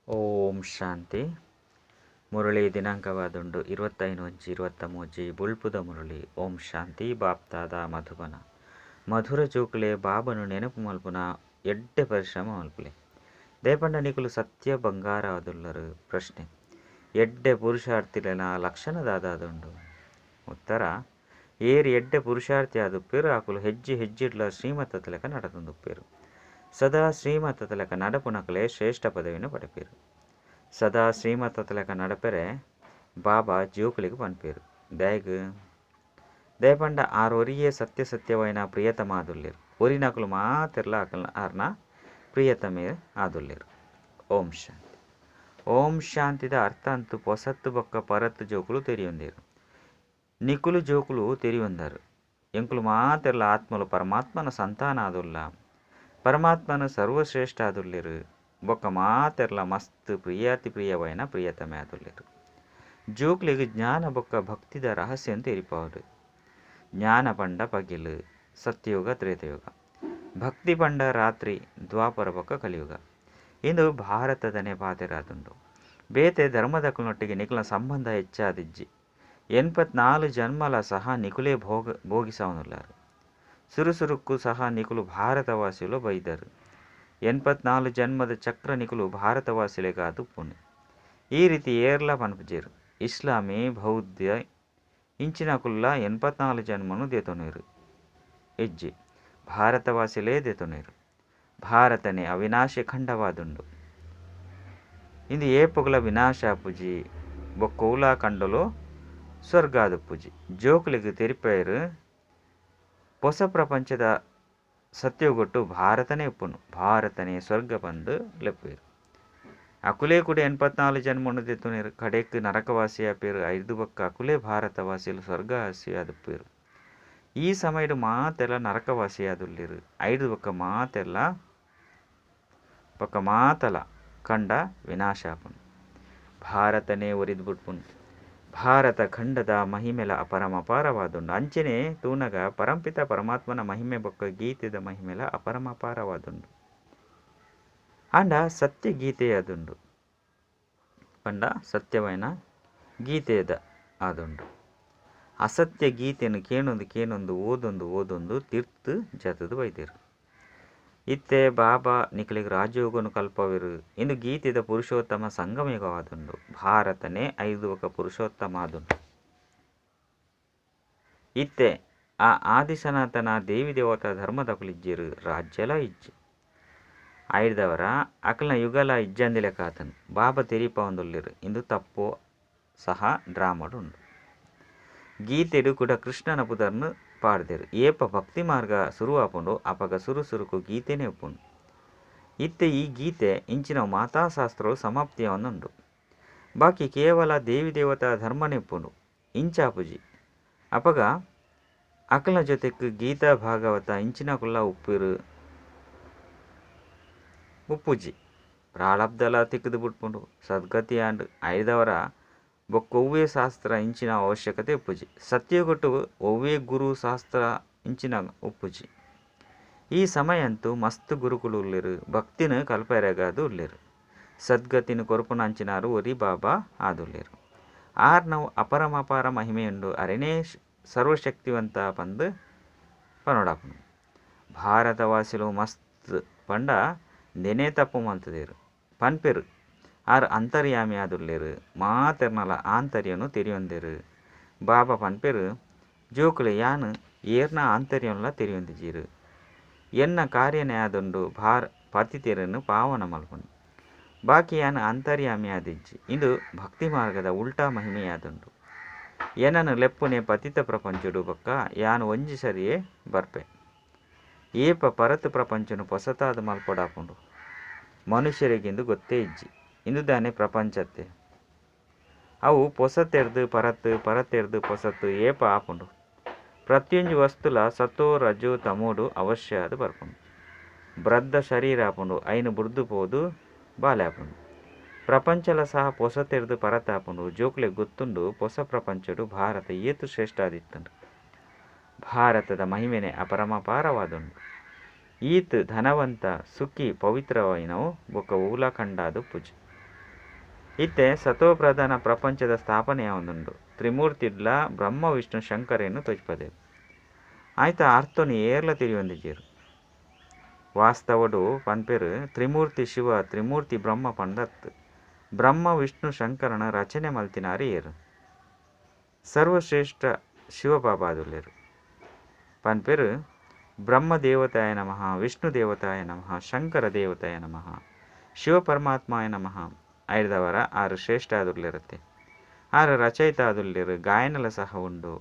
ಓಂ ಶಾಂತಿ. ಮುರಳಿ ದಿನಾಂಕವಾದುಂಡು 25/1/23. ಬುಳ್ಪುದ ಮುರಳಿ. ಓಂ ಶಾಂತಿ. ಬಾಪ್ತಾದ ಮಧುಬನ. ಮಧುರ ಜೋಕುಲೆ ಬಾಬನು ನೆನಪು ಮಲ್ಪುನ ಎಡ್ಡೆ ಪರಿಶ್ರಮ ಮಲ್ಪುಲೆ. ದೇಪಂಡ ನಿಕುಲು ಸತ್ಯ ಬಂಗಾರ ಆದುಲ್ಲರು. ಪ್ರಶ್ನೆ: ಎಡ್ಡೆ ಪುರುಷಾರ್ಥಿಲೆನ ಲಕ್ಷಣ ದಾದಾದುಂಡು? ಉತ್ತರ: ಏರ್ ಎಡ್ಡೆ ಪುರುಷಾರ್ಥಿ ಆದುಪ್ಪೇರು ಆಕುಲು ಹೆಜ್ಜೆ ಹೆಜ್ಜೆಡ್ಲ ಶ್ರೀಮತದ ಲೆಕ್ಕ ನಡತೊಂದುಪ್ಪೇರು. ಸದಾ ಶ್ರೀಮತದ ಲೆಕ್ಕ ನಡಪುನಕಲೆ ಶ್ರೇಷ್ಠ ಪದವಿನ ಪಡೆಪೇರು. ಸದಾ ಶ್ರೀಮತದ ಲೆಕ್ಕ ನಡಪೆರೆ ಬಾಬಾ ಜೋಕುಲೆಗ್ ಪನ್ಪೇರು. ದಾಯೆಗ್ ದಯಪಂಡ ಆರ್ ಒರಿಯೇ ಸತ್ಯ ಸತ್ಯವೈನ ಪ್ರಿಯತಮ ಆದುಲ್ಲೆರ್. ಒರಿನಕುಲು ಮಾತೆರ್ಲ ಅಕಲ್ನ ಆರ್ನ ಪ್ರಿಯತಮೆ ಆದುಲ್ಲೆರ್. ಓಂ ಶಾಂತಿ. ಓಂ ಶಾಂತಿದ ಅರ್ಥ ಅಂತೂ ಪೊಸತ್ತು ಬೊಕ್ಕ ಪರತ್ ಜೋಕುಲು ತೆರಿಯೊಂದೇರು. ನಿಕುಲು ಜೋಕುಲು ತೆರಿಯೊಂದರು. ಎಂಕುಲು ಮಾತೆರ್ಲ ಆತ್ಮಲು ಪರಮಾತ್ಮನ ಸಂತಾನ ಆದುಲ್ಲ. ಪರಮಾತ್ಮನ ಸರ್ವಶ್ರೇಷ್ಠ ಆದುಲ್ಲೆರ್. ಬೊಕ್ಕ ಮಾತೆರ್ಲ ಮಸ್ತ್ ಪ್ರಿಯಾತಿ ಪ್ರಿಯವೈನ ಪ್ರಿಯತಮೆ ಆದುಲ್ಲೆರ್. ಜೋಕ್ಲೆಗ್ ಜ್ಞಾನ ಬೊಕ್ಕ ಭಕ್ತಿದ ರಹಸ್ಯ ತೆರಿಪಾವಡು. ಜ್ಞಾನ ಪಂಡ ಪಗಿಲು ಸತ್ಯಯುಗ ತ್ರೇತಯುಗ, ಭಕ್ತಿ ಪಂಡ ರಾತ್ರಿ ದ್ವಾಪರ ಬೊಕ್ಕ ಕಲಿಯುಗ. ಇಂದು ಭಾರತದನೆ ಪಾತೆರಾದುಂಡು. ಬೇತೆ ಧರ್ಮದಕುಲ್ನೊಟ್ಟಿಗೆ ನಿಕುಲ್ನ ಸಂಬಂಧ ಹೆಚ್ಚಾದಿಜ್ಜಿ. 84 ಜನ್ಮಲ ಸಹ ನಿಕುಲೇ ಭೋಗಿಸಾವನುಲ್ಲಾರು. ಸುರುಸುರುಕ್ಕು ಸಹ ನಿಕುಲು ಭಾರತವಾಸಿಲು ಬೈದರು. 84 ಜನ್ಮದ ಚಕ್ರ ನಿಕುಲು ಭಾರತವಾಸಿಲೆಗಾದುಪ್ಪುನು. ಈ ರೀತಿ ಏರ್ಲ ಪನ್ಪುಜೆರ್. ಇಸ್ಲಾಮಿ ಬೌದ್ಧ ಇಂಚಿನಕುಲ್ಲ 84 ಜನ್ಮನು ದೇತೊನೇರು. ಇಜ್ಜಿ, ಭಾರತವಾಸಿಲೇ ದೇತೊನೇರು. ಭಾರತನೇ ಅವಿನಾಶಿ ಖಂಡವಾದುಂಡು. ಇಂದು ಏಪೊಗುಲ ವಿನಾಶ ಪೂಜಿ ಬೊಕ್ಕೋಲ ಕಂಡಲು ಸ್ವರ್ಗಾದ ಪೂಜಿ. ಜೋಕುಲೆಗ್ ತೆರಿಪೇರು ಹೊಸ ಪ್ರಪಂಚದ ಸತ್ಯಗೊಟ್ಟು ಭಾರತನೇ ಉಪ್ಪುನು. ಭಾರತನೇ ಸ್ವರ್ಗ ಬಂದು ಲೆಪ್ಪೇರು. ಅಕುಲೇ ಕೂಡ 84 ಜನ್ಮನು ದೆತ್ತೊನೇರು. ಕಡೆಕ್ ನರಕವಾಸಿ ಆಪೇರು. ಐದು ಬೊಕ್ಕ ಅಕುಲೇ ಭಾರತವಾಸಿಲು ಸ್ವರ್ಗವಾಸಿ ಆದುಪ್ಪೇರು. ಈ ಸಮಯಡ್ ಮಾತೆಲ್ಲ ನರಕವಾಸಿ ಆದುಲ್ಲೇರು. ಐದು ಬೊಕ್ಕ ಮಾತೆಲ್ಲ ಬೊಕ್ಕ ಮಾತಲ ಕಂಡ ವಿನಾಶ ಆಪುನು. ಭಾರತನೇ ಒರಿದ್ ಬುಡ್ಪುನು. ಭಾರತ ಖಂಡದ ಮಹಿಮೆಲ ಅಪರಮಪಾರವಾದುಂಡು. ಅಂಚನೆ ತೂನಗ ಪರಂಪಿತ ಪರಮಾತ್ಮನ ಮಹಿಮೆ ಬೊಕ್ಕ ಗೀತೆದ ಮಹಿಮೆಲ ಅಪರಮಪಾರವಾದುಂಡು. ಆಂಡ ಸತ್ಯ ಗೀತೆಯಾದುಂಡು. ಪಂಡ ಸತ್ಯವೈನ ಗೀತೆಯದ ಆದುಂಡು. ಅಸತ್ಯ ಗೀತೆಯನ್ನು ಕೇಣೊಂದು ಕೇಣೊಂದು ಓದೊಂದು ಓದೊಂದು ತೀರ್ಥ ಜತದ ಬೈದೇರು. ಇತ್ತೆ ಬಾಬಾ ನಿಕುಲೆಗ್ ರಾಜಯೋಗನು ಕಲ್ಪವೇರು. ಇಂದು ಗೀತೆದ ಪುರುಷೋತ್ತಮ ಸಂಗಮಯುಗವಾದುಂಡು. ಭಾರತನೇ ಐದು ಬೊಕ್ಕ ಪುರುಷೋತ್ತಮ ಆದುಂಡು. ಇತ್ತೆ ಆ ಆದಿಸನಾತನ ದೇವಿ ದೇವತಾ ಧರ್ಮದಕುಲಿಜ್ಜೆರು, ರಾಜ್ಯಲ ಇಜ್ಜಿ. ಐಡ್ದವರ ಅಕಲ್ನ ಯುಗಲ ಇಜ್ಜಂದಿಲೆಕಾತನು ಬಾಬಾ ತೆರಿಪಾವೊಂದುಲ್ಲೆರ್. ಇಂದು ತಪ್ಪು ಸಹ ಡ್ರಾಮಡುಂಡು. ಗೀತೆಡು ಕೂಡ ಕೃಷ್ಣನ ಪುದರ್ನು ಪಾಡ್ದೆರು. ಏಪ ಭಕ್ತಿ ಮಾರ್ಗ ಸುರುವಾಪುಂಡು ಅಪಗ ಸುರು ಸುರುಕು ಗೀತೆನೇ ಉಪ್ಪುಂಡು. ಇತ್ತೆ ಈ ಗೀತೆ ಇಂಚಿನ ಮಾತಾಶಾಸ್ತ್ರಗಳು ಸಮಾಪ್ತಿಯಾವೊಂದುಂಡು. ಬಾಕಿ ಕೇವಲ ದೇವಿ ದೇವತಾ ಧರ್ಮನೇ ಉಪ್ಪುಂಡು. ಇಂಚಾಪುಜಿ. ಅಪಗ ಅಕಲ್ನ ಜೊತೆಕ್ ಗೀತಾ ಭಾಗವತ ಇಂಚಿನಕುಲ್ಲ ಉಪ್ಪಿರು ಉಪ್ಪುಜಿ. ಪ್ರಾರಬ್ಧಲ ತಿಕ್ಕದು ಬಿಟ್ಪುಂಡು. ಸದ್ಗತಿ ಆಂಡ್. ಐದವರ ಬೊಕ್ಕ ಒವ್ವೇ ಶಾಸ್ತ್ರ ಇಂಚಿನ ಅವಶ್ಯಕತೆ ಉಪ್ಪುಜಿ. ಸತ್ಯಗೊಟ್ಟು ಒವ್ವೇ ಗುರು ಶಾಸ್ತ್ರ ಇಂಚಿನ ಉಪ್ಪುಜಿ. ಈ ಸಮಯ ಅಂತೂ ಮಸ್ತ್ ಗುರುಕುಲು ಉಲ್ಲೆರು. ಭಕ್ತಿನ ಕಲ್ಪೆರೆಗಾದು ಉಲ್ಲೆರು. ಸದ್ಗತಿನ ಕೊರ್ಪುನ ಅಂಚಿನಾರು ಒರಿ ಬಾಬಾ ಆದುಲ್ಲೆರು. ಆರ್ ನಾವು ಅಪರಮಪಾರ ಮಹಿಮೆಯುಂಡು. ಅರೆನೇ ಸರ್ವಶಕ್ತಿವಂತ ಪಂದು ಪನೋಡಾಪುನು. ಭಾರತವಾಸಿಲು ಮಸ್ತ್ ಪಂಡ ನೆನೆ ತಪ್ಪು ಮಲ್ತದೇರು ಪನ್ಪೆರು. ಆರ್ ಅಂತರ್ಯಾಮಿ ಆದುಲ್ಲೆರು. ಮಾತೆರ್ನಲ ಆಂತರ್ಯನು ತೆರಿಯೊಂದೇರು. ಬಾಬಾ ಪನ್ಪೆರು, ಜೋಕುಲೆ ಯಾನ್ ಏರ್ನ ಆಂತರ್ಯನ್ಲ ತೆರಿಯೊಂದಿಜೀರು. ಎನ್ನ ಕಾರ್ಯನೇ ಆದುಂಡು ಭಾರ್ ಪತಿತೆರನ್ನು ಪಾವನ ಮಲ್ಪುನು. ಬಾಕಿ ಯಾನ್ ಅಂತರ್ಯಾಮಿ ಆದಿಜ್ಜಿ. ಇಂದು ಭಕ್ತಿ ಮಾರ್ಗದ ಉಲ್ಟಾ ಮಹಿಮೆಯಾದುಂಡು. ಏನನ್ನು ಲೆಪ್ಪುನೆ ಪತಿತ ಪ್ರಪಂಚಡು ಬೊಕ್ಕ ಯಾನ್ ಒಂಜಿ ಸರಿಯೇ ಬರ್ಪೆ. ಏಪ ಪರತ್ ಪ್ರಪಂಚನು ಪೊಸತಾದ ಮಲ್ಪೊಡಾಪುಂಡು. ಮನುಷ್ಯರಿಗಿಂದು ಗೊತ್ತೇ ಇಜ್ಜಿ. ಇಂದು ದಾನೆ ಪ್ರಪಂಚತ್ತೆ. ಅವು ಪೊಸತೆರ್ದು ಪರತ್, ಪರತೆರ್ದು ಪೊಸತು ಏಪ ಆಪುಂಡು. ಪ್ರತಿಯೊಂಜಿ ವಸ್ತುಲ ಸತೋ ರಜೋ ತಮೋಡು ಅವಶ್ಯ ಆದ್ ಬರ್ಪುಂಡು. ಬ್ರದ್ಧ ಶರೀರ ಆಪುಂಡು. ಐನು ಬುಡ್ದು ಪೋದು ಬಾಲೆ ಆಪುಂಡು. ಪ್ರಪಂಚಲ ಸಹ ಪೊಸತೆರ್ದು ಪರತಾಪುಂಡು. ಜೋಕ್ಲೆ ಗೊತ್ತುಂಡು ಪೊಸ ಪ್ರಪಂಚಡು ಭಾರತ ಏತು ಶ್ರೇಷ್ಠ ಆದಿತ್ತುಂಡು. ಭಾರತದ ಮಹಿಮೆನೆ ಅಪರಮಪಾರವಾದುಂಡು. ಈತ್ ಧನವಂತ ಸುಖಿ ಪವಿತ್ರವೈನವು ಬೊಕ್ಕ ಓಲ ಖಂಡಾದು ಪೂಜೆ. ಇತ್ತೆ ಸತೋಪ್ರಧಾನ ಪ್ರಪಂಚದ ಸ್ಥಾಪನೆ ಆವೊಂದುಂಡು. ತ್ರಿಮೂರ್ತಿಡ್ಲ ಬ್ರಹ್ಮ ವಿಷ್ಣು ಶಂಕರೆನ್ ತೋಜಿಪದೆರ್. ಆಯ್ತ ಅರ್ಥೊನು ಏರ್ಲ ತೆರಿಯೊಂದಿಜ್ಜೆರ್. ವಾಸ್ತವೊಡು ಪನ್ಪೆರ್ ತ್ರಿಮೂರ್ತಿ ಶಿವ ತ್ರಿಮೂರ್ತಿ ಬ್ರಹ್ಮ ಪಂದತ್. ಬ್ರಹ್ಮ ವಿಷ್ಣು ಶಂಕರನ ರಚನೆ ಮಲ್ತಿನಾರ್ ಏರ್? ಸರ್ವಶ್ರೇಷ್ಠ ಶಿವಬಾಬಾದುಲ್ಲೆರ್. ಪನ್ಪೆರ್ ಬ್ರಹ್ಮ ದೇವತಾಯ ನಮಃ, ವಿಷ್ಣು ದೇವತಾಯ ನಮಃ, ಶಂಕರ ದೇವತಾಯ ನಮಃ, ಶಿವ ಪರಮಾತ್ಮಾಯ ನಮಃ. ಐಡ್ದವರ ಆರು ಶ್ರೇಷ್ಠ ಆದುಲ್ಲೆರತ್ತೆ. ಆರು ರಚಯಿತ ಆದುಲ್ಲೆರ್, ಗಾಯನಲ ಸಹ ಉಂಡು.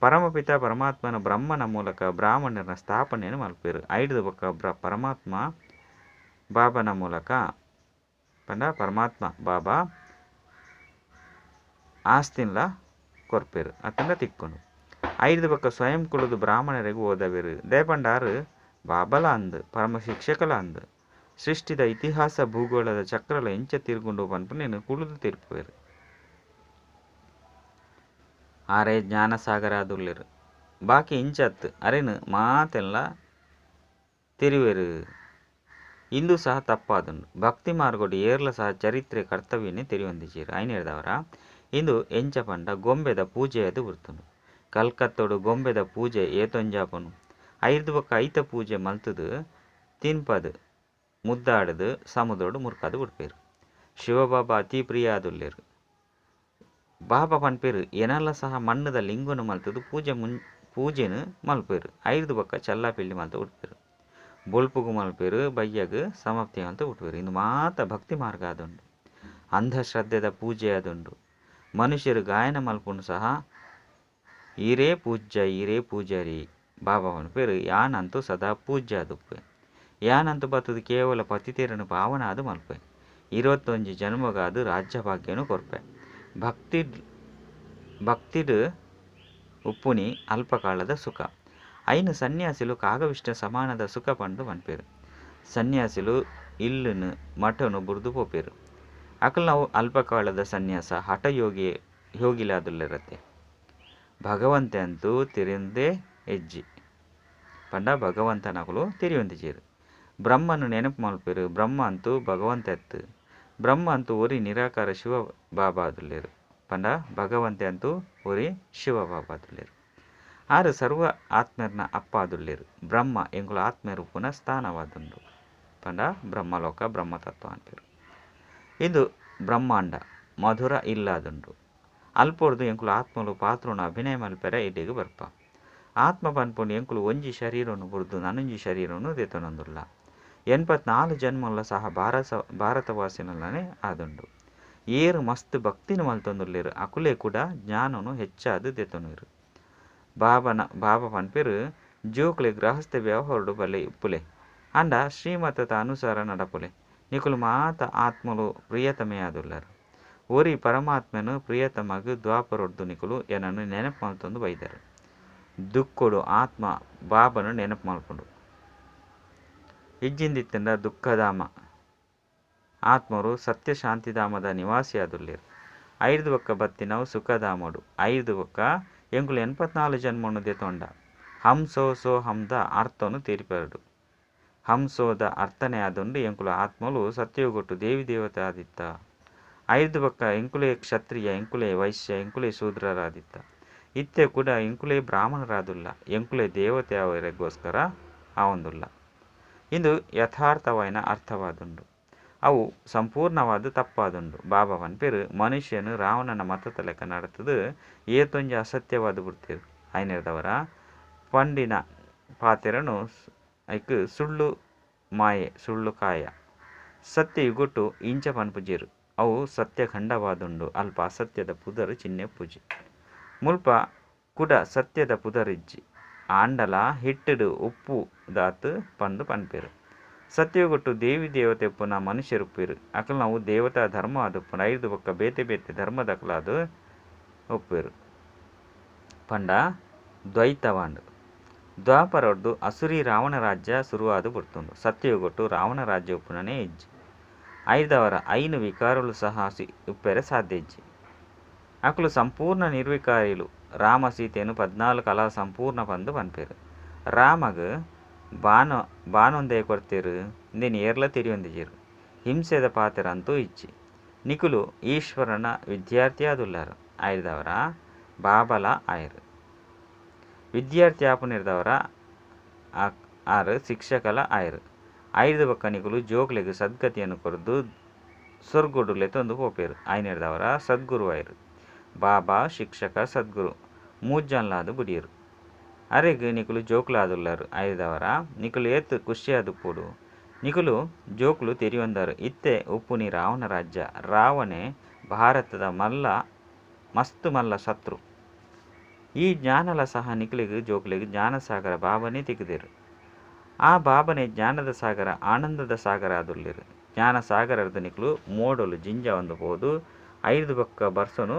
ಪರಮಪಿತ ಪರಮಾತ್ಮನ ಬ್ರಹ್ಮನ ಮೂಲಕ ಬ್ರಾಹ್ಮಣರ ಸ್ಥಾಪನೆಯನ್ನು ಮಲ್ಪೆರು. ಐಡ್ದು ಬೊಕ್ಕ ಪರಮಾತ್ಮ ಬಾಬನ ಮೂಲಕ ಪಂಡ ಪರಮಾತ್ಮ ಬಾಬಾ ಆಸ್ತಿನ್ಲ ಕೊರ್ಪೆರು ಅತ್ತಂಡ ತಿಕ್ಕೊಂಡು. ಐಡ್ದು ಬೊಕ್ಕ ಸ್ವಯಂ ಕುಲದ ಬ್ರಾಹ್ಮಣರಿಗೆ ಓದವೆರು. ದಯಪಂಡಾರು ಬಾಬಲ ಅಂದ್, ಪರಮ ಶಿಕ್ಷಕಲ ಅಂದ್. ಸೃಷ್ಟಿದ ಇತಿಹಾಸ ಭೂಗೋಳದ ಚಕ್ರಲ ಎಂಚ ತಿರುಗುಂಡು ಪನ್ಪುನೇನು ಕುಳುದು ತಿರ್ಪುವೆರು. ಆರೇ ಜ್ಞಾನಸಾಗರ ಆದುಲ್ಲೆರು. ಬಾಕಿ ಇಂಚತ್ ಅರೆನ್ ಮಾತೆಲ್ಲ ತಿರುವೆರು. ಇಂದು ಸಹ ತಪ್ಪಾದುಂಡು. ಭಕ್ತಿ ಮಾರ್ಗಡು ಏರ್ಲ ಸಹ ಚರಿತ್ರೆ ಕರ್ತವ್ಯನೇ ತೆರಿಯೊಂದಿಜ್ಜೆರ್. ಐನೇರ್ದವರ ಇಂದು ಎಂಚ ಪಂಡ ಗೊಂಬೆದ ಪೂಜೆ ಅದು ಬರ್ತುಂಡು. ಕಲ್ಕತ್ತೋಡು ಗೊಂಬೆದ ಪೂಜೆ ಏತೊಂಜಾಪುನು. ಐರ್ದು ಬೊಕ್ಕ ಐತ ಪೂಜೆ ಮಲ್ತದು ತಿನ್ಪದು ಮುದ್ದಾಡದು ಸಮುದ್ರಡು ಮುರ್ಕದು ಬಿಡ್ಪೇರು. ಶಿವಬಾಬಾ ಅತಿ ಪ್ರಿಯ ಆದುಲ್ಲೆರು. ಬಾಬಾ ಪನ್ಪೆರು ಎನಲ ಸಹ ಮಣ್ಣದ ಲಿಂಗನು ಮಲ್ತದು ಪೂಜೆ ಪೂಜೆನು ಮಲ್ಪೆರು. ಐರ್ದು ಬೊಕ್ಕ ಚಲ್ಲಾಪಿಲ್ಲಿ ಮಲ್ತು ಬಿಡ್ಪೇರು. ಬೊಲ್ಪುಗು ಮಲ್ಪೆರು, ಬಯ್ಯಗು ಸಮಾಪ್ತಿ ಮಲ್ತು ಬಿಡ್ಪೇರು. ಇಂದು ಮಾತ ಭಕ್ತಿ ಮಾರ್ಗ ಆದುಂಡು. ಅಂಧಶ್ರದ್ಧೆದ ಪೂಜೆ ಆದುಂಡು. ಮನುಷ್ಯರು ಗಾಯನ ಮಲ್ಪುನು ಸಹ ಈರೇ ಪೂಜ್ಯ ಈರೇ ಪೂಜಾರಿ. ಬಾಬಾ ಪನ್ಪೆರು ಯಾನಂತೂ ಸದಾ ಪೂಜ್ಯ ಆದುಪ್ಪೆ. ಯಾನಂತೂ ಬತ್ತದು ಕೇವಲ ಪತಿತೇರನು ಪಾವನ ಆದು ಮಲ್ಪೆ. 21 ಜನ್ಮಗಾದು ರಾಜ್ಯ ಭಾಗ್ಯನು ಕೊರ್ಪೆ. ಭಕ್ತಿಡ್ ಉಪ್ಪುನಿ ಅಲ್ಪಕಾಲದ ಸುಖ. ಐನು ಸನ್ಯಾಸಿಲು ಕಾಗವಿಷ್ಣ ಸಮಾನದ ಸುಖ ಪಂದು ಪನ್ಪೆರು. ಸನ್ಯಾಸಿಲು ಇಲ್ಲುನು ಮಠನು ಬುರ್ದು ಪೋಪೆರು. ಅಕಲ್ನವು ಅಲ್ಪಕಾಲದ ಸನ್ಯಾಸ ಹಠಯೋಗಿ ಯೋಗಿಲಾದುಲ್ಲೆರತ್ತೆ. ಭಗವಂತೆ ಅಂತೂ ತಿರಿಂದೇ ಹೆಜ್ಜಿ ಪಂಡ ಭಗವಂತನಕುಲು ತಿರಿಯೊಂದಿಜೆರು. ಬ್ರಹ್ಮನು ನೆನಪು ಮಲ್ಪೆರು. ಬ್ರಹ್ಮ ಅಂತೂ ಭಗವಂತ ಎತ್ತು. ಬ್ರಹ್ಮ ಅಂತೂ ಒರಿ ನಿರಾಕಾರ ಶಿವ ಬಾಬಾದುಲ್ಲೆರು. ಪಂಡ ಭಗವಂತೆ ಅಂತೂ ಒರಿ ಶಿವ ಬಾಬಾದುಲ್ಲೆರು. ಆರು ಸರ್ವ ಆತ್ಮರ್ನ ಅಪ್ಪಾದುಲ್ಲೆರು. ಬ್ರಹ್ಮ ಎಂಕುಲು ಆತ್ಮರೂಪುನ ಸ್ಥಾನವಾದುಂಡು. ಪಂಡ ಬ್ರಹ್ಮಲೋಕ ಬ್ರಹ್ಮತತ್ವ ಅಂಪೆರು. ಇದು ಬ್ರಹ್ಮಾಂಡ ಮಧುರ ಇಲ್ಲಾದುಂಡು. ಅಲ್ಪೊರ್ದು ಎಂಕುಲು ಆತ್ಮಲು ಪಾತ್ರನು ಅಭಿನಯ ಮಲ್ಪೆರೆ ಇಡೆಗ್ ಬರ್ಪ. ಆತ್ಮ ಪನ್ಪುಂಡು ಎಂಕುಲು ಒಂಜಿ ಶರೀರನು ಬುರ್ದು ನನೊಂಜಿ ಶರೀರನು ದೆತೊನೊಂದುಲ್ಲ. 84 ಜನ್ಮಲ ಸಹ ಭಾರತವಾಸಿನಲ್ಲನೆ ಆದುಂಡು. ಏರು ಮಸ್ತ್ ಭಕ್ತಿನ ಮಲ್ತೊಂದುಲ್ಲೆರು ಅಕುಲೇ ಕೂಡ ಜ್ಞಾನನು ಹೆಚ್ಚಾದು ದೆತೊನುವೆರು. ಬಾಬಾ ಪನ್ಪೆರು ಜೋಕುಲೆ ಗೃಹಸ್ಥ ವ್ಯವಹಾರಡು ಬಲೆ ಉಪ್ಪುಲೆ ಅಂಡ ಶ್ರೀಮತದ ಅನುಸಾರ ನಡಪುಲೆ. ನಿಕುಲು ಮಾತ ಆತ್ಮಲು ಪ್ರಿಯತಮೆಯಾದುಲ್ಲರು. ಒರಿ ಪರಮಾತ್ಮನು ಪ್ರಿಯತಮಗ್ ದ್ವಾಪರೊಡ್ದು ನಿಕುಲು ಎನನು ನೆನಪು ಮಲ್ತೊಂದು ಬೈದರು. ದುಃಖಡು ಆತ್ಮ ಬಾಬನು ನೆನಪು ಮಲ್ಪುಂಡು. ಇಜ್ಜಿಂದಿತ್ತಂಡ ದುಃಖಧಾಮ. ಆತ್ಮರು ಸತ್ಯ ಶಾಂತಿಧಾಮದ ನಿವಾಸಿಯಾದುಲ್ಲೆರು. ಐರ್ದು ಬೊಕ್ಕ ಬತ್ತಿನವು ಸುಖಧಾಮಡು. ಐರ್ದು ಬೊಕ್ಕ ಎಂಕುಲು 84 ಜನ್ಮನು ದೆತೊಂಡ. ಹಂಸೋ ಸೋ ಹಂದ ಅರ್ಥನು ತೀರ್ಪೆರಡು. ಹಂಸೋದ ಅರ್ಥನೇ ಆದುಂಡು ಎಂಕುಲು ಆತ್ಮಲು ಸತ್ಯಯುಗೊಟ್ಟು ದೇವಿ ದೇವತೆ ಆದಿತ್ತ. ಐರ್ದು ಬೊಕ್ಕ ಎಂಕುಲೇ ಕ್ಷತ್ರಿಯ, ಎಂಕುಲೇ ವೈಶ್ಯ, ಎಂಕುಲೇ ಶೂದ್ರರಾದಿತ್ತ. ಇತ್ತೆ ಕೂಡ ಎಂಕುಲೇ ಬ್ರಾಹ್ಮಣರಾದುಲ್ಲ. ಎಂಕುಲೇ ದೇವತೆ ಅವರಿಗೋಸ್ಕರ ಆವೊಂದುಲ್ಲ. ಇಂದು ಯಥಾರ್ಥವಾಯಿನ ಅರ್ಥವಾದುಂಡು. ಅವು ಸಂಪೂರ್ಣವಾದ ತಪ್ಪಾದುಂಡು. ಬಾಬಾ ಪನ್ಪೆರು ಮನುಷ್ಯನು ರಾವಣನ ಮತದ ಲೆಕ್ಕ ನಡತದು ಏತೊಂಜಿ ಅಸತ್ಯವಾದ ಬಿಡ್ತೇರು. ಐನೇರ್ದವರ ಪಂಡಿನ ಪಾತೆರನು ಐಕ್ ಸುಳ್ಳು ಮಾಯೆ ಸುಳ್ಳು ಕಾಯ. ಸತ್ಯಯುಗೊಟ್ಟು ಇಂಚ ಪನ್ಪುಜೆರು. ಅವು ಸತ್ಯಖಂಡವಾದುಂಡು. ಅಲ್ಪ ಅಸತ್ಯದ ಪುದರ್ ಚಿಹ್ನೆ ಪೂಜೆ. ಮುಲ್ಪ ಕುಡ ಸತ್ಯದ ಪುದರಿಜ್ಜಿ. ಆಂಡಲ ಹಿಟ್ಟುಡು ಉಪ್ಪು ದಾತು ಪಂದು ಪನ್ಪೆರು. ಸತ್ಯಯುಗೊಟ್ಟು ದೇವಿ ದೇವತೆ ಉಪ್ಪುನ ಮನುಷ್ಯರುಪ್ಪೆರು. ಅಕಲ್ನವು ದೇವತಾ ಧರ್ಮ ಆದುಪ್ಪುಂಡು. ಐರ್ದು ಬೊಕ್ಕ ಬೇತೆ ಬೇತೆ ಧರ್ಮದಕಲಾದು ಉಪ್ಪೆರು. ಪಂಡ ದ್ವೈತವಾಂಡು. ದ್ವಾಪರೊಡ್ದು ಅಸುರಿ ರಾವಣ ರಾಜ್ಯ ಶುರುವಾದು ಬುಡ್ತುಂಡು. ಸತ್ಯಯುಗೊಟ್ಟು ರಾವಣ ರಾಜ್ಯ ಉಪ್ಪುನನೇ ಇಜ್ಜಿ. ಐರ್ದವರ ಐನು ವಿಕಾರಲು ಸಹ ಉಪ್ಪೆರೆ ಸಾಧ್ಯ ಇಜ್ಜಿ. ಅಕುಲು ಸಂಪೂರ್ಣ ನಿರ್ವಿಕಾರಿಲು. ರಾಮ ಸೀತೆಯನ್ನು 14 ಕಲಾ ಸಂಪೂರ್ಣ ಪಂದು ಪನ್ಪೆರು. ರಾಮಗ್ ಬಾನೊಂದೇ ಕೊರ್ತೆರು ಇಂದೆನ್ ಏರ್ಲ ತೆರಿಯೊಂದಿಜೆರು. ಹಿಂಸೆದ ಪಾತೆರ ಅಂತೂ ಇಜ್ಜಿ. ನಿಕುಲು ಈಶ್ವರನ ವಿದ್ಯಾರ್ಥಿಯಾದುಲ್ಲಾರು ಆಯ್ದವರ ಬಾಬಲ ಆಯರು ವಿದ್ಯಾರ್ಥಿ ಆಪುನಿರ್ದವರ ಆರು ಶಿಕ್ಷಕಲ ಆಯರು ಐದು ಬೊಕ್ಕ ನಿಕುಲು ಜೋಕ್ಲೆಗ್ ಸದ್ಗತಿಯನ್ನು ಕೊರ್ದು ಸ್ವರ್ಗೊಡು ಲೆತ್ತೊಂದು ಪೋಪೆರು ಆಯ್ನಿರ್ದವರ ಸದ್ಗುರು ಆಯರು ಬಾಬಾ ಶಿಕ್ಷಕ ಸದ್ಗುರು ಮೂಜನ್ಲಾದ್ ಬುಡಿಯರು ಅರೆಗ್ ನಿಕುಲು ಜೋಕ್ಲಾದುಲ್ಲಾರು ಐದವರ ನಿಕುಲು ಏತ್ ಖುಷಿಯಾದುಪ್ಪೊಡು ನಿಕುಲು ಜೋಕ್ಲು ತೆರಿಯೊಂದಾರು ಇತ್ತೆ ಉಪ್ಪುನಿ ರಾವಣ ರಾಜ್ಯ ರಾವಣೆ ಭಾರತದ ಮಲ್ಲ ಮಸ್ತ್ ಮಲ್ಲ ಶತ್ರು ಈ ಜ್ಞಾನಲ ಸಹ ನಿಕುಲೆಗ್ ಜೋಕ್ಲೆಗ್ ಜ್ಞಾನಸಾಗರ ಬಾಬನೇ ತಿಕ್ಕುದೆರು ಆ ಬಾಬನೆ ಜ್ಞಾನದ ಸಾಗರ ಆನಂದದ ಸಾಗರ ಆದುಲ್ಲೆರು ಜ್ಞಾನ ಸಾಗರರ್ದು ನಿಕುಲು ಮೋಡಲು ಜಿಂಜ ಒಂದು ಪೋದು ಐದು ಬೊಕ್ಕ ಬರ್ಸನು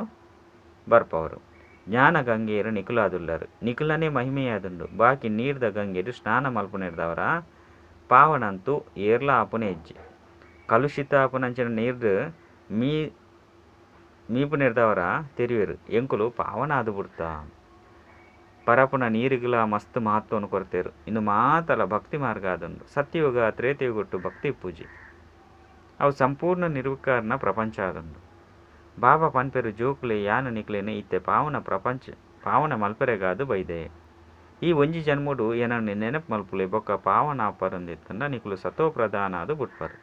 ಬರ್ಪವರು ಜ್ಞಾನ ಗಂಗೆಯರು ನಿಕುಲಾದುಲ್ಲರು ನಿಕುಲನೇ ಮಹಿಮೆಯಾದುಂಡು ಬಾಕಿ ನೀರ್ದ ಗಂಗೆಡು ಸ್ನಾನ ಮಲ್ಪುನಿರ್ದವರ ಪಾವನಂತೂ ಏರ್ಲ ಆಪುನೆ ಹೆಜ್ಜೆ ಕಲುಷಿತ ಆಪುನಂಚಿನ ನೀರ್ದು ಮೀಪುನಿರ್ದವರ ತೆರಿವೆರು ಎಂಕುಲು ಪಾವನ ಆದು ಬಿಡ್ತಾ ಪರಪುನ ನೀರಿಗುಲ ಮಸ್ತ್ ಮಹತ್ವವನ್ನು ಕೊರ್ತೇರು ಇನ್ನು ಮಾತಲ ಭಕ್ತಿ ಮಾರ್ಗ ಆದುಂಡು ಸತ್ಯಯುಗ ತ್ರೇತಯುಗೊಟ್ಟು ಭಕ್ತಿ ಪೂಜೆ ಅವು ಸಂಪೂರ್ಣ ನಿರ್ವಿಕಾರನ ಪ್ರಪಂಚ ಆದುಂಡು ಬಾಬಾ ಪನ್ಪೆರು ಜೋಕ್ಲೆ ಯಾನು ನಿಕ್ಲೇನು ಇತ್ತೆ ಪಾವನ ಪ್ರಪಂಚ ಪಾವನ ಮಲ್ಪೆರೆಗಾದು ಬೈದೆ ಈ ಒಂಜಿ ಜನ್ಮಡು ಏನನ್ನು ನೆನಪು ಮಲ್ಪುಲೆ ಬೊಕ್ಕ ಪಾವನ ಆಪರಂದಿತ್ತಂಡ ನಿಕುಲು ಸತೋ ಪ್ರಧಾನ ಅದು ಬುಟ್ಪರು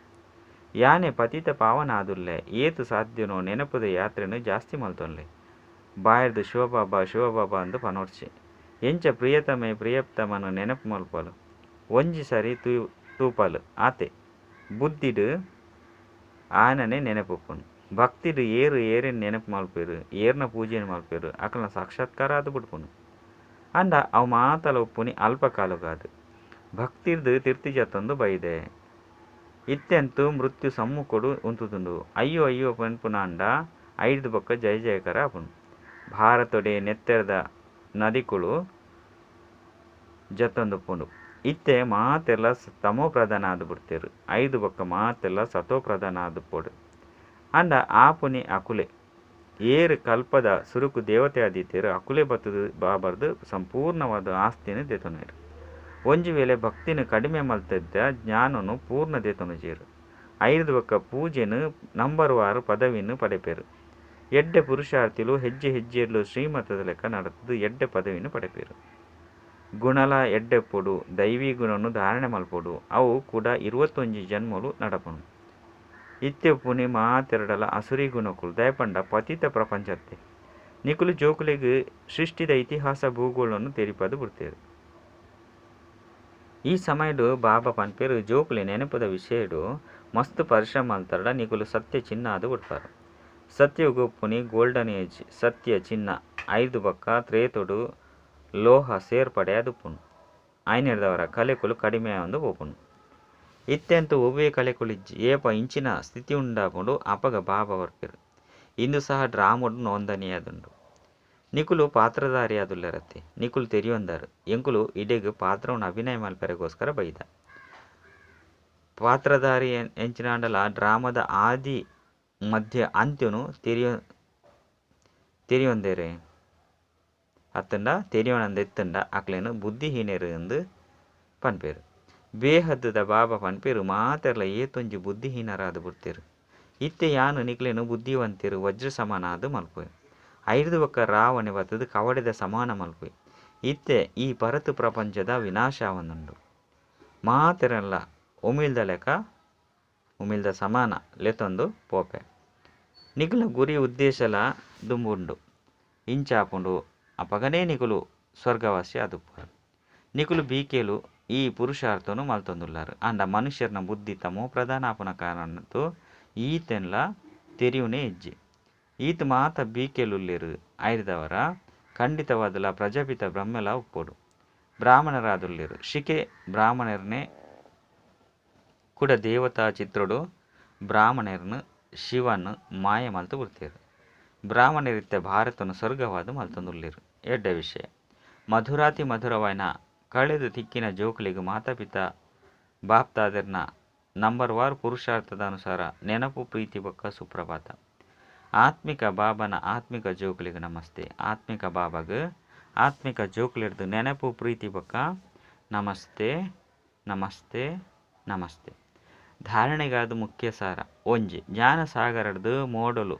ಯಾನೆ ಪತಿತ ಪಾವನ ಆದುಲ್ಲೆ ಏತು ಸಾಧ್ಯನೋ ನೆನಪುದ ಯಾತ್ರೆನು ಜಾಸ್ತಿ ಮಲ್ತೊನ್ಲೆ ಬಾಯರ್ದು ಶಿವಬಾಬಾ ಶಿವಬಾಬಾ ಅಂದು ಪನೋರ್ಚೆ ಎಂಚ ಪ್ರಿಯತಮೆ ಪ್ರಿಯಪ್ತಮನು ನೆನಪು ಮಲ್ಪಲು ಒಂಜಿ ಸರಿ ತೂಪಲು ಆತೆ ಬುದ್ಧಿಡು ಆನನೆ ನೆನಪುಪ್ಪುನು ಭಕ್ತಿಡು ಏರು ಏರಿನ ನೆನಪು ಮಲ್ಪೇರು ಏರ್ನ ಪೂಜೆಯನ್ನು ಮಲ್ಪೇರು ಅಕಲ್ನ ಸಾಕ್ಷಾತ್ಕಾರ ಅದು ಬಿಡ್ಪುನು ಅಂಡ ಅವು ಮಾತಲ ಉಪ್ಪುನಿ ಅಲ್ಪ ಕಾಲುಗಾದು ಭಕ್ತಿರ್ದು ತಿರ್ತಿ ಜತ್ತೊಂದು ಬೈದೆ ಇತ್ತೆಂತು ಮೃತ್ಯು ಸಮ್ಮುಖಡು ಉಂತುದುಂಡು ಅಯ್ಯೋ ಅಯ್ಯೋ ಪನ್ಪುನ ಅಂಡ ಐದು ಬೊಕ್ಕ ಜಯ ಜಯಕರ ಆಪುನು ಭಾರತೊಡೆ ನೆತ್ತೆರದ ನದಿಕುಳು ಜತ್ತೊಂದು ಇತ್ತೆ ಮಾತೆಲ್ಲ ತಮೋ ಪ್ರಧಾನ ಆದು ಬಿಡ್ತೇರು ಐದು ಬೊಕ್ಕ ಮಾತೆಲ್ಲ ಸತೋ ಪ್ರಧಾನ ಆದು ಪೋಡು ಅಂಡ ಆಪುನಿ ಅಕುಲೆ ಏರು ಕಲ್ಪದ ಸುರುಕು ದೇವತೆ ಆದಿತ್ತೇರು ಅಕುಲೆ ಬತ್ತದು ಬಾಬರ್ದು ಸಂಪೂರ್ಣವಾದ ಆಸ್ತಿನ ದೇತೊನೇರು ಒಂಜಿ ವೇಳೆ ಭಕ್ತಿನ ಕಡಿಮೆ ಮಲ್ತಿದ್ದ ಜ್ಞಾನನು ಪೂರ್ಣ ದೇತೊನುಜೇರು ಐದು ಬೊಕ್ಕ ಪೂಜೆನು ನಂಬರ್ ವಾರು ಪದವಿಯನ್ನು ಪಡೆಪೇರು ಎಡ್ಡೆ ಪುರುಷಾರ್ಥಿಲು ಹೆಜ್ಜೆ ಹೆಜ್ಜೆಯಲ್ಲೂ ಶ್ರೀಮತದ ಲೆಕ್ಕ ನಡತದು ಎಡ್ಡೆ ಪದವಿಯನ್ನು ಪಡೆಪೇರು ಗುಣಲ ಎಡ್ಡೆ ಪೊಡು ದೈವಿ ಗುಣನು ಧಾರಣೆ ಮಲ್ಪೊಡು ಅವು ಕೂಡ 21 ಜನ್ಮಲು ನಡಪನು ಇತ್ತೆ ಪುನಿ ಮಾತೆರಡಲ ಅಸುರಿ ಗುಣಕುಲು ದಯಪಂಡ ಪತಿತ ಪ್ರಪಂಚತ್ತೆ ನಿಕುಲು ಜೋಕುಲಿಗೆ ಸೃಷ್ಟಿದ ಇತಿಹಾಸ ಭೂಗೋಳನ್ನು ತೆರಿಪದು ಬಿಡ್ತೇರು ಈ ಸಮಯಡು ಬಾಬಾ ಪನ್ಪೇರು ಜೋಕುಲಿ ನೆನಪದ ವಿಷಯಡು ಮಸ್ತ್ ಪರಿಶ್ರಮ ಮಲ್ತರಡ ನಿಕುಲು ಸತ್ಯ ಚಿನ್ನ ಅದು ಬಿಡ್ತಾರೆ ಸತ್ಯಯುಗ ಪುನಿ ಗೋಲ್ಡನ್ ಏಜ್ ಸತ್ಯ ಚಿನ್ನ ಐದು ಬಕ್ಕ ತ್ರೇತೊಡು ಲೋಹ ಸೇರ್ಪಡೆ ಅದು ಪುನು ಆಯ್ನಿರ್ದವರ ಕಲೆಕುಲು ಕಡಿಮೆ ಒಂದು ಪೋಪುನು ಇತ್ತೆಂತೂ ಒವ್ವೇ ಕಲೆಕುಲಿಜ್ಜಿ ಏಪ ಇಂಚಿನ ಸ್ಥಿತಿ ಉಂಡಾಪುಂಡು ಅಪಗ ಬಾಬಾ ಬರ್ಪೇರು ಇಂದು ಸಹ ಡ್ರಾಮುಡು ನೋಂದಣಿಯಾದುಂಡು ನಿಕುಲು ಪಾತ್ರಧಾರಿ ಆದುಲ್ಲರತ್ತೆ ನಿಕುಲು ತೆರಿಯೊಂದಾರು ಎಂಕುಲು ಇಡೆಗ್ ಪಾತ್ರವನ್ನು ಅಭಿನಯ ಮಲ್ಪೆರೆಗೋಸ್ಕರ ಬೈದ ಪಾತ್ರಧಾರಿ ಎಂಚಿನಾಂಡಲ ಡ್ರಾಮದ ಆದಿ ಮಧ್ಯ ಅಂತ್ಯನು ತೆರಿಯೊಂದೇರೆ ಅತ್ತಂಡ ತೆರಿಯೋಣಂದ ಎತ್ತಂಡ ಅಕ್ಲೇನು ಬುದ್ಧಿಹೀನರು ಎಂದು ಪನ್ಪೇರು ಬೇಹದ್ದದ ಬಾಬಾ ಪನ್ಪೇರು ಮಾತೆರ್ಲ ಏತೊಂಜಿ ಬುದ್ಧಿಹೀನರಾದ ಬಿಡ್ತೇರು ಇತ್ತೆ ಯಾನು ನಿಕ್ಲೇನು ಬುದ್ಧಿವಂತರು ವಜ್ರ ಸಮಾನ ಅದು ಮಲ್ಪುವೆ ಐದು ಬೊಕ್ಕ ರಾವಣೆ ಬತ್ತದು ಕವಡೆದ ಸಮಾನ ಮಲ್ಪುವೆ ಇತ್ತೆ ಈ ಪರತು ಪ್ರಪಂಚದ ವಿನಾಶವನ್ನುಂಡು ಮಾತೆರೆಲ್ಲ ಉಮಿಲ್ದ ಲೆಕ್ಕ ಉಮಿಲ್ದ ಸಮಾನ ಲೆತ್ತೊಂದು ಪೋಪೆ ನಿಕುಲ ಗುರಿ ಉದ್ದೇಶಲ ದುಂಬುಂಡು ಇಂಚಾಪುಂಡು ಅಪಗನೇ ನಿಕುಲು ಸ್ವರ್ಗವಾಸಿ ಅದುಪ್ಪರು ನಿಕುಲು ಬೀಕೇಲು ಈ ಪುರುಷಾರ್ಥನು ಮಲ್ತೊಂದುಲ್ಲಾರು ಅಂಡ ಮನುಷ್ಯರ್ನ ಬುದ್ಧಿ ತಮೋ ಪ್ರಧಾನ ಆಪುನ ಕಾರಣತ್ತು ಈತೆನ್ಲ ತೆರಿಯುನೇ ಹೆಜ್ಜೆ ಈತ ಮಾತ ಬೀಕೆಲುಲ್ಲೇರು ಐದವರ ಖಂಡಿತವಾದಲ ಪ್ರಜಾಪಿತ ಬ್ರಹ್ಮಲ ಉಪ್ಪೋಡು ಬ್ರಾಹ್ಮಣರಾದುಲ್ಲೇರು ಶಿಕೆ ಬ್ರಾಹ್ಮಣರನ್ನೇ ಕೂಡ ದೇವತಾ ಚಿತ್ರೋಡು ಬ್ರಾಹ್ಮಣರನ್ನು ಶಿವನ್ ಮಾಯ ಮಲ್ತು ಬಿಡ್ತೇರು ಬ್ರಾಹ್ಮಣರಿತ್ತೆ ಭಾರತನು ಸ್ವರ್ಗವಾದ ಮಲ್ತೊಂದುಲ್ಲೇರು ಎಡ್ಡೆ ವಿಷಯ ಮಧುರಾತಿ ಮಧುರವಾಯ್ನ ಕಳೆದು ತಿಕ್ಕಿನ ಜೋಕುಲಿಗೆ ಮಾತಾಪಿತ ಬಾಪ್ತಾದರ್ನ ನಂಬರ್ ವಾರ್ ಪುರುಷಾರ್ಥದ ಅನುಸಾರ ನೆನಪು ಪ್ರೀತಿ ಬೊಕ್ಕ ಸುಪ್ರಭಾತ ಆತ್ಮಿಕ ಬಾಬನ ಆತ್ಮಿಕ ಜೋಕುಲಿಗೆ ನಮಸ್ತೆ ಆತ್ಮಿಕ ಬಾಬಾಗ ಆತ್ಮಿಕ ಜೋಕುಲಿರ್ದು ನೆನಪು ಪ್ರೀತಿ ಬೊಕ್ಕ ನಮಸ್ತೆ ನಮಸ್ತೆ ನಮಸ್ತೆ. ಧಾರಣೆಗಾದ್ ಮುಖ್ಯ ಸಾರ. 1, ಜ್ಞಾನ ಸಾಗರಡ್ದ್ ಮೋಡೊಲು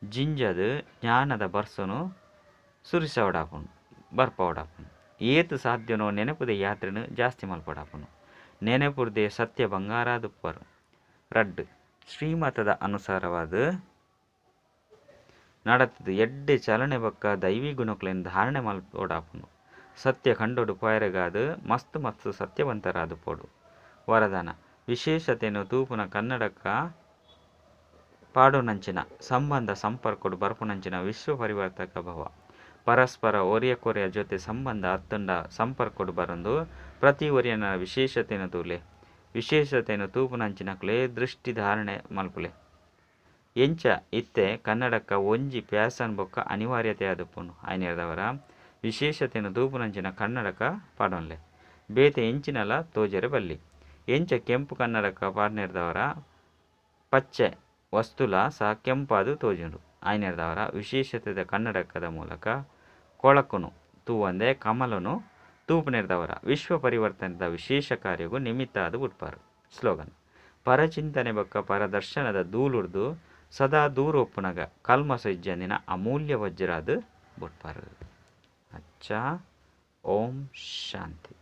ಜಿಂಜದ್ ಜ್ಞಾನದ ಬರ್ಸೊನು ಸುರಿಸವೊಡಾಪುಂಡು ಬರ್ಪವೊಡಾಪುಂಡು. ಏತ್ ಸಾಧ್ಯನೋ ನೆನೆಪುದ ಯಾತ್ರೆನ್ ಜಾಸ್ತಿ ಮಲ್ಪೊಡಾಪುಂಡು. ನೆನೆಪುರ್ದೆ ಸತ್ಯ ಬಂಗಾರಾದುಪ್ಪರು. 2, ಶ್ರೀಮತದ ಅನುಸಾರವಾದ್ ನಡತುದು ಎಡ್ಡೆ ಚಲನೆ ಬೊಕ್ಕ ದೈವಿ ಗುಣಕ್ಲೆನ್ ಧಾರಣೆ ಮಲ್ಪೊಡಾಪುಂಡು. ಸತ್ಯ ಖಂಡೊಡು ಪೋಯೆರೆಗಾದ್ ಮಸ್ತ್ ಮಸ್ತ್ ಸತ್ಯವಂತರಾದುಪ್ಪೊಡು. ವರದಾನ: ವಿಶೇಷತೆನ್ ತೂಪುನ ಕನ್ನಡಕ ಪಾಡುನಂಚಿನ ಸಂಬಂಧ ಸಂಪರ್ಕಡ್ ಬರ್ಪುನಂಚಿನ ವಿಶ್ವ ಪರಿವರ್ತಕ ಭವ. ಪರಸ್ಪರ ಒರಿಯಕೊರಿಯ ಜೊತೆ ಸಂಬಂಧ ಅತ್ತುಂಡ ಸಂಪರ್ಕಡ್ ಬರೊಂದು ಪ್ರತಿ ಒರಿಯನ ವಿಶೇಷತೆನ್ ತೂಲೆ. ವಿಶೇಷತೆನ್ ತೂಪುನಂಚಿನಕ್ಲೆ ದೃಷ್ಟಿ ಧಾರಣೆ ಮಲ್ಪುಲೆ. ಎಂಚ ಇತ್ತೆ ಕನ್ನಡಕ ಒಂಜಿ ಪ್ಯಾಷನ್ ಬೊಕ್ಕ ಅನಿವಾರ್ಯತೆ ಆದುಪ್ಪುಂಡು. ಐನೆರ್ದಾವರ ವಿಶೇಷತೆನ್ ತೂಪುನಂಚಿನ ಕನ್ನಡಕ ಪಾಡೊನ್ಲೆ. ಬೇತೆ ಎಂಚಿನಲ ತೋಜರೆ ಬಲ್ಲಿ. ಎಂಚ ಕೆಂಪು ಕನ್ನಡಕ ಪಾಡ್ನೆರ್ದಾವರ ಪಚ್ಚೆ ವಸ್ತುಲ ಸಹ ಕೆಂಪಾದ್ ತೋಜುಂಡು. ಐನೆರ್ದಾವರ ವಿಶೇಷತೆದ ಕನ್ನಡಕದ ಮೂಲಕ ಕೊಳಕುನು ತೂವಂದೆ ಕಮಲನು ತೂಪುನೆರ್ದಾವರ ವಿಶ್ವ ಪರಿವರ್ತನೆದ ವಿಶೇಷ ಕಾರ್ಯಗ್ ನಿಮಿತ್ತ ಆದ್ ಬುಡ್ಪಾರ್. ಸ್ಲೋಗನ್: ಪರಚಿಂತನೆ ಬೊಕ್ಕ ಪರದರ್ಶನದ ದೂಲುರ್ದು ಸದಾ ದೂರ ಉಪ್ಪುನಗ ಕಲ್ಮಶ ಇಜ್ಜಂದಿನ ಅಮೂಲ್ಯ ವಜ್ರಾದ್ ಬುಡ್ಪಾರ್. ಅಚ್ಚಾ. ಓಂ ಶಾಂತಿ.